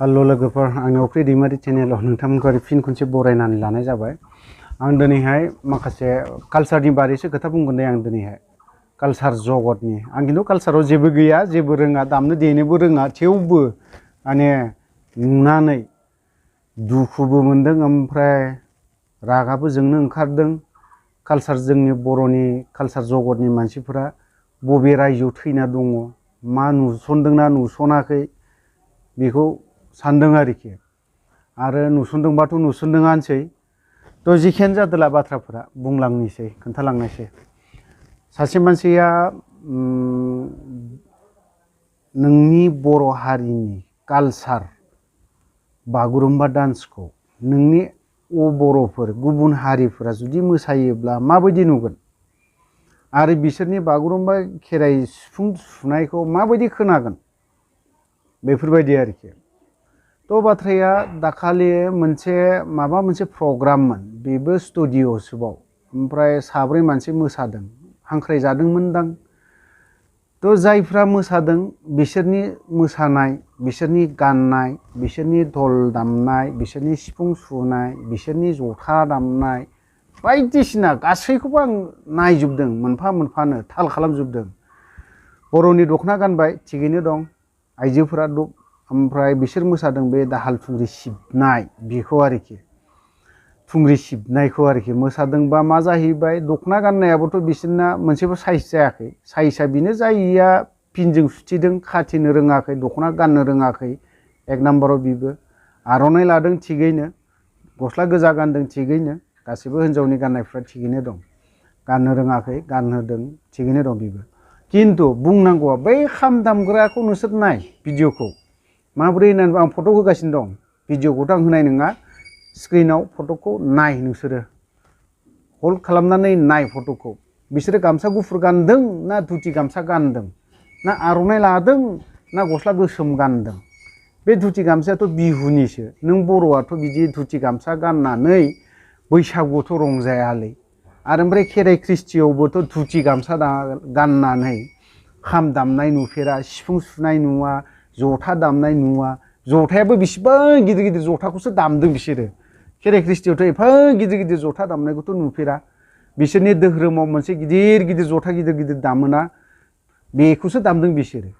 Hello लोगोफोर आंनि अख्रि दैमारि चेनेलाव नोंथांमोनखौ फिन खनसे बरायनानै लानाय जाबाय। आं दिनैहाय माखासे कालचारनि बारैसो खोथा बुंगोन दे। आं दिनैहाय कालचार जगतनि आं खिन्थु कालचाराव जेबो गैया, जेबो रोङा, दामनो देनोबो रोङा, थेवबो माने नुनानै दुखुबो मोनदों, ओमफ्राय रागाबो जोंनो ओंखारदों। कालचार जोंनि बर'नि कालचार जगतनि मानसिफोरा बबे रायजोआव थैना दङ, मा नुसनदोंना नुसनाखै बेखौ सानदों आरोखि। आरो नुसनदोंबाथ' नुसनदोंआनोसै। थ' जिखियानो जादोला बाथ्राफोरा बुंलांनोसै, खोन्थालांनोसै। सासे मानसिया नोंनि बर' हारिनि कालचार बागुरुम्बा डान्सखौ नोंनि बर'फोर गुबुन हारिफोरा जुदि मोसायोब्ला माबायदि नुगोन, आरो बिसोरनि बागुरुम्बा खेराइ सिफुं सुनायखौ माबायदि खोनागोन, बेफोरबायदि आरोखि। थ' बाथ्राया दाखालि माबा मोनसे प्रग्राममोन, बेबो स्टुडिअ'सोबाव, ओमफ्राय साब्रै मानसि मोसादों, हांख्रायजादोंमोनदां। थ' जायफ्रा मोसादों बिसोरनि मोसानाय, बिसोरनि गाननाय, बिसोरनि धल दामनाय, बिसोरनि सिफुं सुनाय, बिसोरनि जथा दामनाय बायदिसिना गासैखौबो आं नायजोबदों, मोनफा मोनफानो थाल खालामजोबदों। बर'नि दख'ना गानबाय, थिगैनो दं आइजोफोरा, ओमफ्राय बिसोर मोसादों बे दाहाल थुंग्रि सिबनाय बेखौ आरोखि, थुंग्रि सिबनायखौ आरोखि मोसादोंबा मा जाहैबाय, दख'ना गाननायाबोथ' बिसोरना मोनसेबो साइज जायाखै। साइजआ बेनो जायैया पिनजों सुथेदों, खाथिनो रोङाखै, दख'ना गाननो रोङाखै, एक नाम्बाराव बिबो। आर'नाइ लादों थिगैनो, गस्ला गोजा गानदों थिगैनो, गासिबो हिन्जावनि गाननायफ्रा थिगैनो दं, गाननो रोङाखै, गानहोदों थिगैनो दं बिबो। खिन्थु बुंनांगौआ बै खाम दामग्राखौ नोंसोर नाय, भिडिअखौ माबोरै होननानै आं फट' होगासिनो दं। भिडिअखौथ' आं होनाय नङा, स्क्रिनाव फट'खौ नाय नोंसोरो, हल्ड खालामनानै नाय फट'खौ। बिसोरो गामसा गुफुर गानदों ना धुति गामसा गानदों, ना आर'नाइ लादों ना गस्ला गोसोम गानदों। बे धुति गामसायाथ' बिहुनिसो, नों बर'आथ' बिदि धुति गामसा गाननानै बैसागुआवथ' रंजायालै। आरो ओमफ्राय खेराइ ख्रिस्टियावबोथ' धुति गामसा गाननानै खाम दामनाय नुफेरा, सिफुं सुनाय नुवा, जथा दामनाय नुवा। जथायाबो बिसिबां गिदिर गिदिर जथाखौसो दामदों बिसोरो। खेराइ ख्रिस्टियावथ' एफा गिदिर गिदिर जथा दामनायखौथ' नुफेरा। बिसोरनि धोरोमाव मोनसे गिदिर गिदिर जथा गिदिर गिदिर दामोना, बेखौसो दामदों बिसोरो।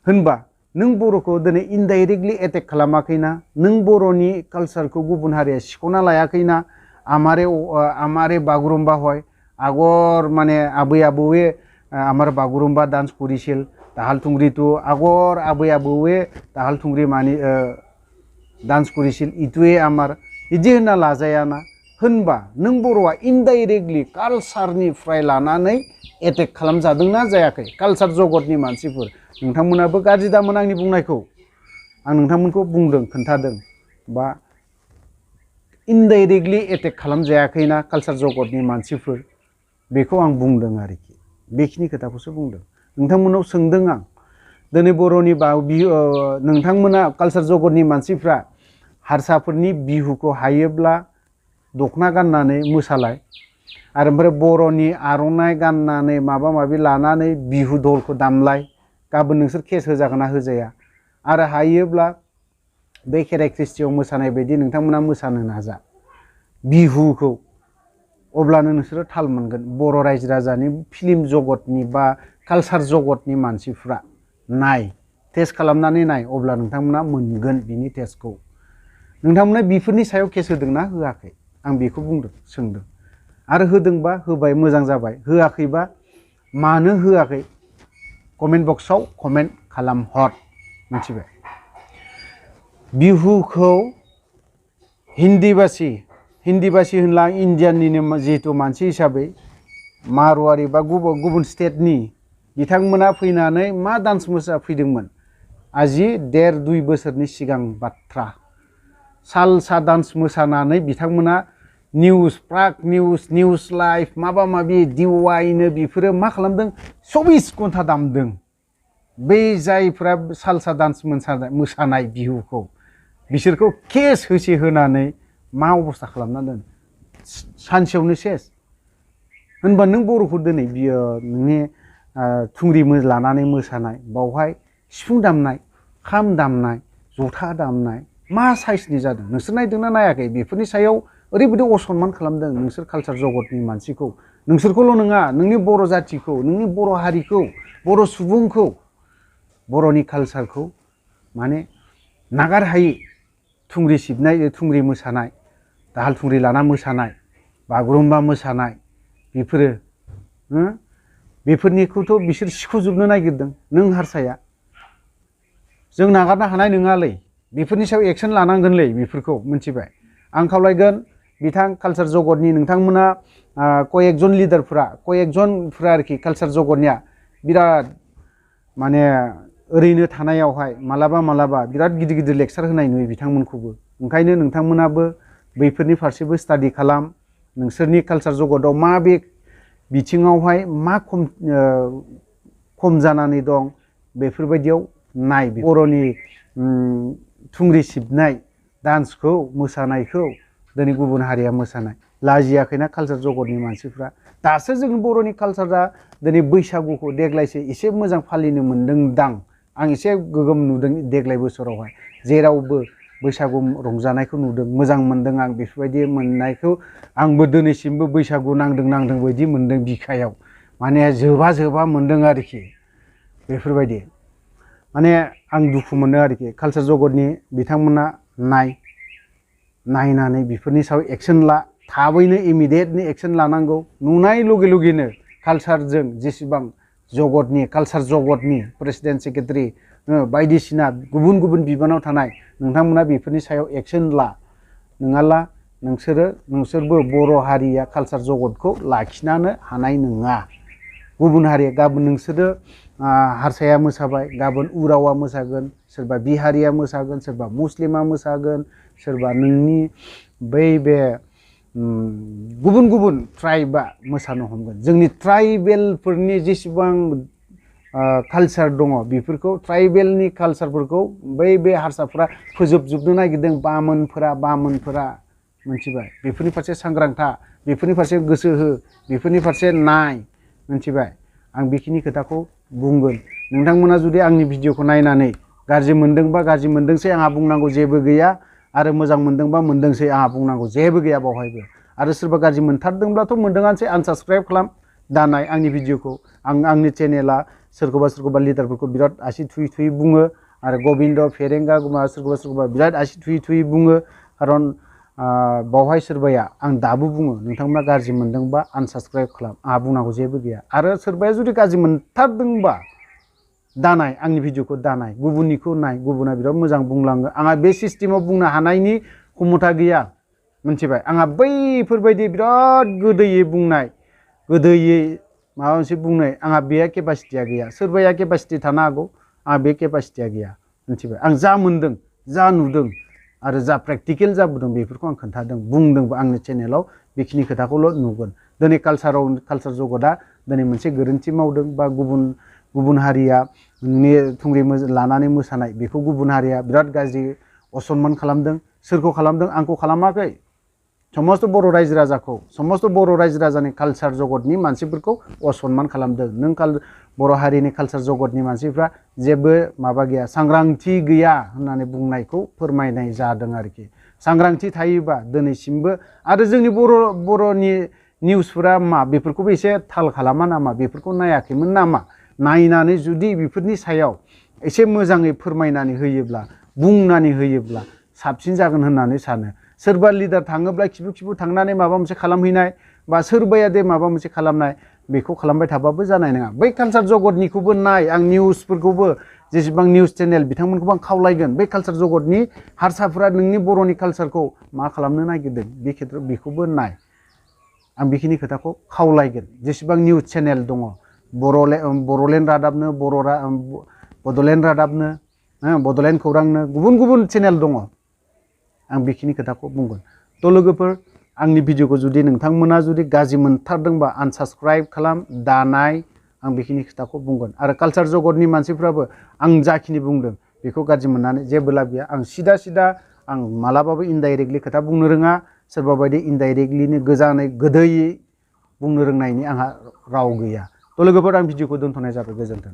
होनबा नों बर'खौ दिनै इनडाइरेक्टलि एटेक खालामाखैना, नों बर'नि कालचारखौ गुबुन हारिया सिख'ना लायाखैना। আমারে বাগুৰুম্বা হয়, আগৰ মানে আबै আবৌৱে আমাৰ বাগুৰুম্বা ডান্স কৰিছিল, দাহাল থুংগ্ৰিটো আগৰ আबै আবৌৱে দাহাল থুংগ্रि মানি ডান্স কৰিছিল, ইটোৱে আমাৰ बिदि होनना लाजायाना। होनबा नों बर'आ इनडाइरेक्टलि कालचारनिफ्राय लानानै एटेक खालामजादोंना जायाखै? कालचार जगतनि मानसिफोर नोंथांमोनाबो गाज्रि दामोन आंनि बुंनायखौ, आं नोंथांमोनखौ बुंदों, खोन्थादों, बा इनडाइरेक्टलि एटेक खालामजायाखैना कालचार जगतनि मानसिफोर, बेखौ आं बुंदों आरोखि। बेखिनि खोथाखौसो बुंदों। नोंथांमोनाव सोंदों आं, दिनै बर'नि नोंथांमोना कालचार जगतनि मानसिफ्रा हारसाफोरनि बिहुखौ हायोब्ला दख'ना गाननानै मोसालाय, आरो ओमफ्राय बर'नि आर'नाइ गाननानै माबा माबि लानानै बिहु दलखौ दामलाय, गाबोन नोंसोर केस होजागोन ना होजाया? आरो हायोब्ला बे खेराइ ख्रिस्टियाव मोसानाय बायदि नोंथांमोना मोसानो नाजा बिहुखौ, अब्लानो नोंसोरो थाल मोनगोन। बर' रायजो राजानि फिल्म जगतनि बा कालचार जगतनि मानसिफ्रा नाय, टेस्ट खालामनानै नाय, अब्ला नोंथांमोना मोनगोन बिनि टेस्टखौ। नोंथांमोना बेफोरनि सायाव केस होदोंना होआखै? आं बेखौ बुंदों, सोंदों। आरो होदोंबा होबाय, मोजां जाबाय। होआखैबा मानो होआखै कमेन्ट बक्सआव कमेन्ट खालामहर, मिथिबाय? बिहुखौ हिन्दी भाषी होनला इन्डियाननिनो जिहेतु मानसि हिसाबै, मारवारि बा गुबुन स्टेटनि बिथांमोना फैनानै मा डान्स मोसाफैदोंमोन, आजि 1.5-2 बोसोरनि सिगां बाथ्रा। सालसा डान्स मोसानानै बिथांमोना प्राग निउस लाइभ माबा माबि डिवाइनो बिफोरो मा खालामदों, 24 घन्टा दामदों। बै जायफ्रा सालसा डान्स मोसानाय बिहुखौ, बिसोरखौ केस होनानै मा अबस्था खालामना दोन, सानसेयावनो सेस। होनबा नों बर'खौ दिनै बियो नोंनि थुंग्रि लानानै मोसानाय, बावहाय सिफुं दामनाय, खाम दामनाय, जथा दामनाय मा साइसनि जादों नोंसोर नायदोंना नायाखै बेफोरनि सायाव ओरैबायदि असनमान खालामदों नोंसोर कालचार जगतनि मानसिखौ नोंसोरखौल' नङा नोंनि बर' जाथिखौ नोंनि बर' हारिखौ बर' सुबुंखौ बर'नि कालचारखौ माने नागार हायै थुंग्रि सिबनाय थुंग्रि मोसानाय दाहाल थुंग्रि लाना मोसानाय बागुरुम्बा मोसानाय बेफोरो बेफोरनिखौथ' बिसोर सिख'जोबनो नागिरदों नों हारसाया जों नागारनो हानाय नङालै बेफोरनि सायाव एक्सन लानांगोनलै बेफोरखौ मिथिबाय आं खावलायगोन बिथां कालचार जगतनि नोंथांमोना कयेकजन लिडारफोरा कयेकजनफोरा आरोखि कालचार जगतनिया बिराद माने ओरैनो थानायावहाय मालाबा बिराद गिदिर गिदिर लेक्सार होनाय नुयो बिथांमोनखौबो ओंखायनो नोंथांमोनाबो बैफोरनि फारसेबो स्टाडि खालाम नोंसोरनि कालचार जगतआव मा बे बिथिङावहाय मा खम जानानै दं बेफोरबायदियाव नाय बर'नि थुंग्रि सिबनाय डान्सखौ मोसानायखौ दिनै गुबुन हारिया मोसानाय लाजियाखैना कालचार जगतनि मानसिफ्रा दासो जों बर'नि कालचारा दिनै बैसागुखौ देग्लायसो एसे मोजां फालिनो मोनदोंदां आं एसे गोगोम नुदों देग्लाय बोसोरावहाय जेरावबो बैसागु रंजानायखौ नुदों मोजां मोनदों आं बेफोरबायदि मोननायखौ आंबो दिनैसिमबो बैसागु नांदों बायदि मोनदों बिखायाव माने जोबा मोनदों आरोखि बेफोरबायदि माने आं दुखु मोनो आरोखि कालचार जगतनि बिथांमोना नायनानै बेफोरनि सायाव एक्सन ला थाबैनो इमिडियेटलि एक्सन लानांगौ नुनाय लगे लगेनो कालचारजों जेसेबां जगतनि कालचार जगतनि प्रेसिडेन्ट सेक्रेटारि बायदिसिना गुबुन बिबानाव थानाय नोंथांमोना बेफोरनि सायाव एक्सन ला नङाला नोंसोरबो बर' हारिया कालचार जगतखौ लाखिनो हानाय नङा गुबुन हारिया गाबोन नोंसोरो हारसाया मोसाबाय गाबोन उरावा मोसागोन सोरबा बिहारिया मोसागोन सोरबा मुस्लिमा मोसागोन सोरबा नोंनि बे गुबुन ट्राइबा मोसानो हमगोन जोंनि ट्राइबेलफोरनि जेसेबां कालचार दङ बेफोरखौ ट्राइबेलनि कालचारफोरखौ बे हारसाफ्रा फोजोबजोबनो नागिरदों बामोनफोरा मिथिबाय बेफोरनि फारसे सांग्रांथा बेफोरनि फारसे गोसो हो बेफोरनि फारसे नाय मिथिबाय आं बेखिनि खोथाखौ बुंगोन नोंथांमोना जुदि आंनि भिडिअखौ नायनानै गाज्रि मोनदोंबा गाज्रि मोनदोंसै आंहा बुंनांगौ जेबो गैया आरो मोजां मोनदोंबा मोनदोंसै आंहा बुंनांगौ जेबो गैया बावहायबो आरो सोरबा गाज्रि मोनथारदोंब्लाथ' मोनदोंआनोसै आनसाबस्क्राइब खालाम दानाय आंनि भिडिअखौ आंनि चेनेला सोरखौबा लिडारफोरखौ बिराद आसि थुयै बुङो आरो गबिन्द फेरेंगा सोरखौबा बिराद आसि थुयै बुङो खारन बावहाय सोरबाया आं दाबो बुङो नोंथांमोना गाज्रि मोनदोंबा आनसाबस्क्राइब खालाम आंहा बुंनांगौ जेबो गैया आरो सोरबाया जुदि गाज्रि मोनथारदोंबा दानाय आंनि भिडिअखौ दानाय गुबुननिखौ नाय गुबुना बिराद मोजां बुंलाङो आंहा बे सिस्टेमाव बुंनो हानायनि क्षमता गैया मिथिबाय आंहा बैफोरबायदि बिराद गोदैयै बुंनाय गोदैयै माबा मोनसे बुंनाय आंहा बे केपासिटिया गैया सोरबाया केपासिटि थानो हागौ आंहा बे केपासिटिया गैया मिथिबाय आं जा मोनदों जा नुदों आरो जा प्रेक्टिकेल जाबोदों बेफोरखौ आं खोन्थादों बुंदोंबो आंनि चेनेलाव बेखिनि खोथाखौल' नुगोन दिनै कालचार जगतआ दिनै मोनसे गोरोन्थि मावदों बा गुबुन हारिया थुंग्रि लानानै मोसानाय बेखौ गुबुन हारिया बिराद गाज्रि असनमान खालामदों सोरखौ खालामदों आंखौ खालामाखै समस्त बर' रायजो राजाखौ समस्त बर' रायजो राजानि कालचार जगतनि मानसिफोरखौ असनमान खालामदों नों बर' हारिनि कालचार जगतनि मानसिफ्रा जेबो माबा गैया सांग्रांथि गैया होननानै बुंनायखौ फोरमायनाय जादों आरोखि सांग्रांथि थायोबा दिनैसिमबो आरो जोंनि बर'नि निउसफोरा मा बेफोरखौबो एसे थाल खालामा नामा बेफोरखौ नायाखैमोन नामा नायनानै जुदि बेफोरनि सायाव एसे मोजाङै फोरमायनानै होयोब्ला बुंनानै होयोब्ला साबसिन जागोन होननानै सानो सोरबा लिडार थाङोब्ला खिबु थांनानै माबा मोनसे खालामहैनाय बा सोरबाया दे माबा मोनसे खालामनाय बेखौ खालामबाय थाबाबो जानाय नङा बै कालचार जगतनिखौबो नाय आं निउसफोरखौबो जेसेबां निउस चेनेल बिथांमोनखौबो आं खावलायगोन बै कालचार जगतनि हारसाफोरा नोंनि बर'नि कालचारखौ मा खालामनो नागिरदों बे खेथ्रआव बेखौबो नाय आं बेखिनि खोथाखौ खावलायगोन जेसेबां निउस चेनेल दङ बर'लेण्ड रादाबनो बड'लेण्ड रादाबनो बड'लेण्ड खौरांनो गुबुन चेनेल दङ आं बेखिनि खोथाखौ बुंगोन थ' लोगोफोर आंनि भिडिअखौ जुदि नोंथांमोना जुदि गाज्रि मोनथारदोंबा आनसाबस्क्राइब खालाम दानाय आं बेखिनि खोथाखौ बुंगोन आरो कालचार जगतनि मानसिफ्राबो आं जाखिनि बुंदों बेखौ गाज्रि मोननानै जेबो लाब गैया आं सिदा आं मालाबाबो इनडाइरेक्टलि खोथा बुंनो रोङा सोरबा बायदि इनडाइरेक्टलिनो गोदैयै बुंनो रोंनायनि आंहा राव गैया थ' लोगोफोर आं भिडिअखौ दोनथ'नाय जाबाय गोजोन्थों।